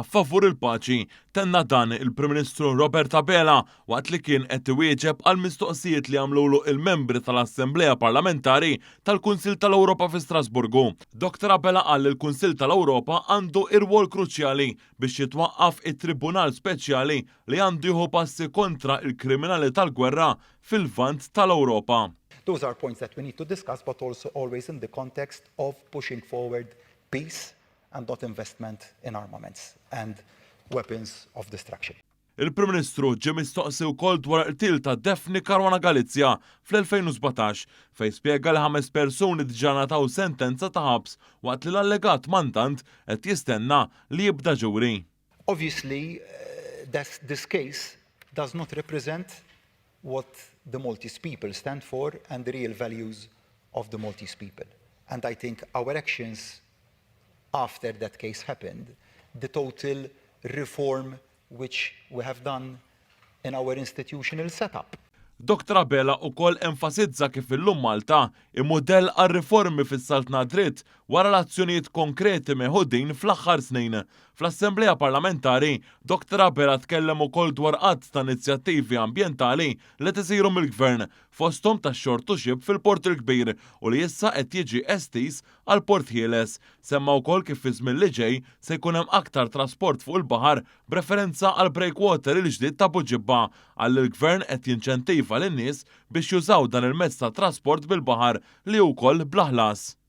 Favur il-paċi. Tenna dan il-Prim Ministru Robert Abela waqt li kien qed iwieġeb għal mistoqsijiet li għamlulu il-membri tal-Assemblea Parlamentari tal-Kunsill tal-Ewropa fi Strasburgu. Dr. Abela qal li l-Kunsill tal-Ewropa għandu irwol kruċjali biex jitwaqqaf it-Tribunal Speċjali li għandu jieħu passi kontra il-kriminali tal-gwerra fil-Lvant tal-Ewropa. Those are points that we need to discuss, but also always in the context of pushing forward peace and not investment in armaments and weapons of destruction. Il-Prim Ministru ġie mistoqsi wkoll dwar qtil ta' Daphne Caruana Galizia fl-2017, fejn spjega li ħames persuni diġà ngħataw sentenza ta' ħabs waqt li l-allegat mandant qed jistenna li jibda ġuri. Obviously, this case does not represent what the Maltese people stand for and the real values of the Maltese people. And I think our actions after that case happened, the total reform which we have done in our institutional setup. Dr. Abela ukoll enfasizza kif illum Malta hi mudell għal riformi fis-saltna dritt wara l-azzjonijiet konkreti meħudin fl-aħħar snin. Fl-Assemblea Parlamentari, Dr. Abela tkellem ukoll dwar għadd ta' inizjattivi ambjentali li isiru mill-gvern, fosthom ta' shore to ship fil-Port il-Kbir u li issa qed jiġi estiż għal Port Ħieles. Semma wkoll kif fi żmien li ġej se jkun hemm aktar trasport fuq il-baħar b'referenza għal breakwater il-ġdid ta' Buġibba, għal il-gvern qed jinċentiva lin-nies biex jużaw dan il-mezz ta' trasport bil-baħar li wkoll bla ħlas.